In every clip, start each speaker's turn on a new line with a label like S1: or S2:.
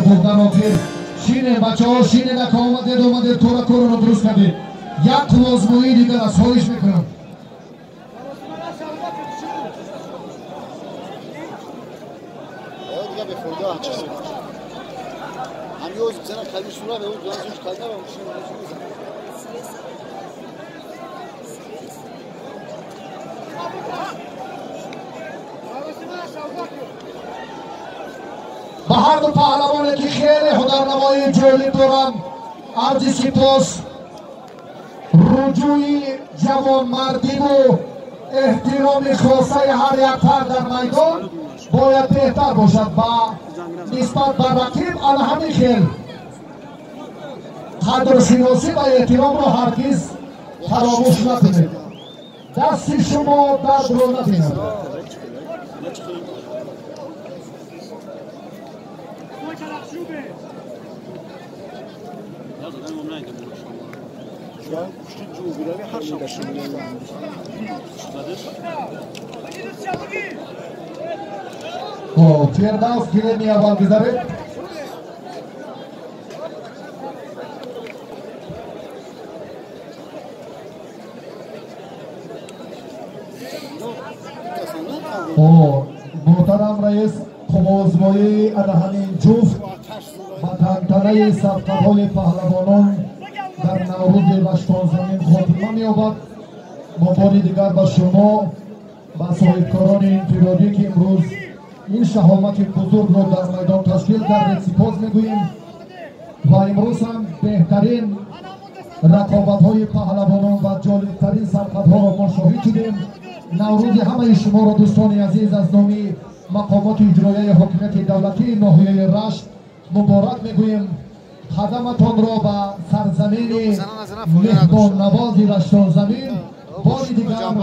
S1: буд дар охир. Шине бачаҳо, шине, нака омадед, омадед, кора корро дуруст кардед. Як қувваозмоии дигар аст, хоҳиш мекунам. Ба ҳар ду паҳлавоне ки хеле ҳунарнамоии ҷолиб доранд арзи сипос. Руҷӯи ҷавонмардиву эҳтироми хосаи ҳар як фард дар майдон бояд беҳтар бошад ба нисбат ба рақиб. Ана ҳамин хел қадршиносӣ ва эҳтиромро ҳаргиз фаромӯш накунед. Дасти шумо дардро набинад. Фирдавс гилеми аввал гузаред. Муҳтарам раис, қувваозмоии ана ҳамин ҷуфт ба тантанаи сабқаҳои паҳлавонон дар Наврӯзи Ваштонзамин хотима меёбад. Мо бори дигар ба шумо, ба соҳибкорони инфиродӣ, ки имрӯз ин шаҳомати бузургро дар майдон ташкил кардед, сипос мегӯем ва имрӯз ҳам беҳтарин рақобатҳои паҳлавонон ва ҷолибтарин сабқатҳоро мо шоҳид шудем. Наврӯзи ҳамаи шуморо, дӯстони азиз, аз номи мақомоти иҷроияи ҳокимияти давлатии ноҳияи Рашт муборак мегӯем. Қадаматонро ба сарзамини меҳмоннавози Раштонзамин бори дигар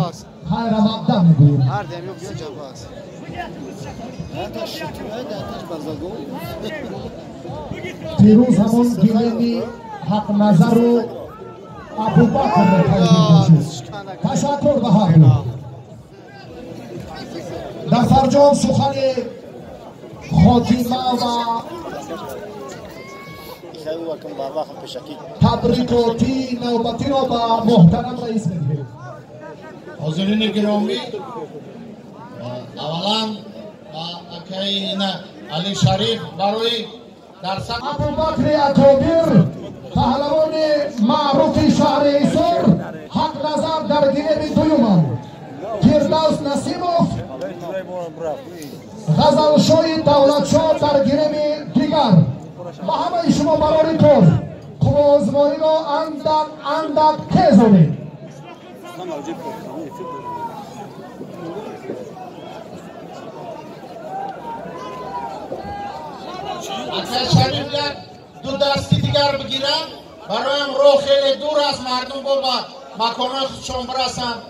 S1: хайрамақдам мегӯем. Фирӯз ҳамон гилеми Ҳақназару Абубакрро пайдо шуд. Ташаккур ба ҳар ду. Дар фарҷом сухани хотима ва табрикотии навбатиро ба муҳтарам раис медиҳем.
S2: Ҳозирини гиромӣ, аввалан ба акаи Али Шариф барои дар
S1: Абубакри Акобир, паҳлавони маъруфи шаҳри Ҳисор, Ҳақназар дар гилеми дуюманд. Фирдавс Насимов, Ғазалшоҳи Давлатшоҳ дар гилеми дигар. Ба ҳамаи шумо барори кор, қувваозмоиро андак андак тезонед.
S2: Акай Шариф як ду дасти дигар бигиранд, бароям роҳ хеле дур аст, мардум бо ба маконҳои худшон бирасанд.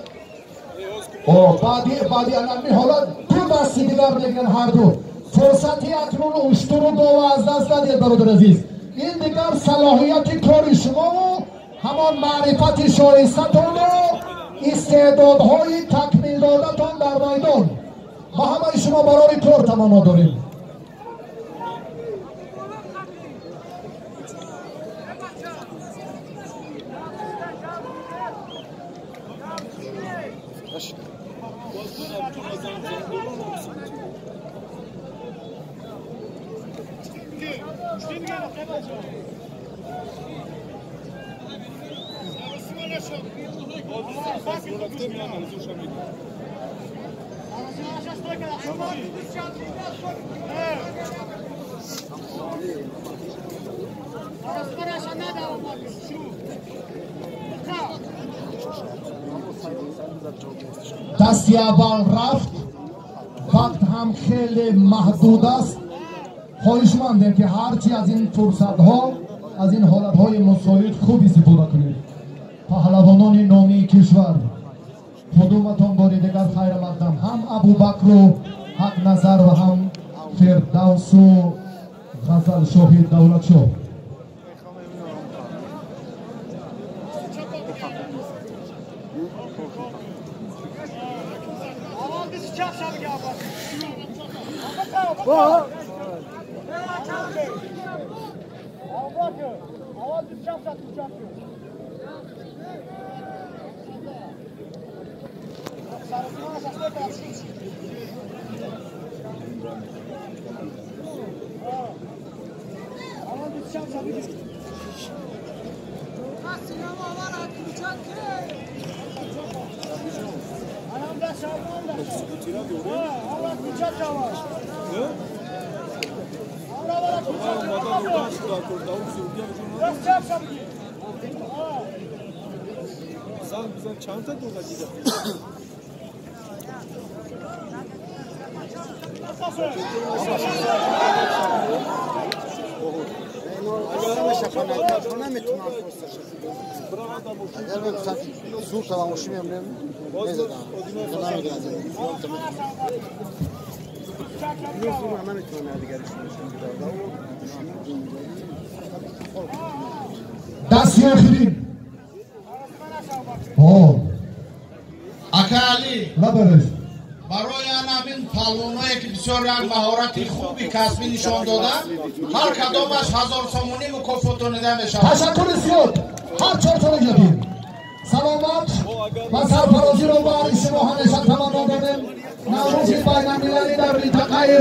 S1: Баъди анами ҳолат ду дасти дигар мегиранд ҳар ду. Фурсати акнун уштуру гова аз даст надиҳед, бародар азиз. Ин дигар салоҳияти кори шумову ҳамон маърифати шоистатону истеъдодҳои такмилдодатон дар майдон. Ба ҳамаи шумо барори кор таманно дорем. Дасти аввал рафт, вақт ҳам хеле маҳдуд аст. Хоҳишмандем, ки ҳарчи аз ин фурсатҳо, аз ин ҳолатҳои мусоид хуб истифода кунед. Паҳлавонони номии кишвар, қудуматон бори дигар хайрамақдам. Ҳам Абубакру Ҳақназар ва ҳам Фирдавсу Ғазалшоҳи Давлатшоҳ. دست آخرین
S2: ака Алӣ,
S1: лабарез.
S2: Барои ҳамин палвоное ки бисёр як маҳорати хуби касбӣ нишон доданд, ҳар кадомаш 1000 сомонӣ мукофотонида мешавад.
S1: Ташаккури зиёд ҳар чортони ҷабин. Саломат ва сарфарозиро ба шумо ҳамеша таманно дорем. Наврӯзи байналмилалӣ дар минтақаи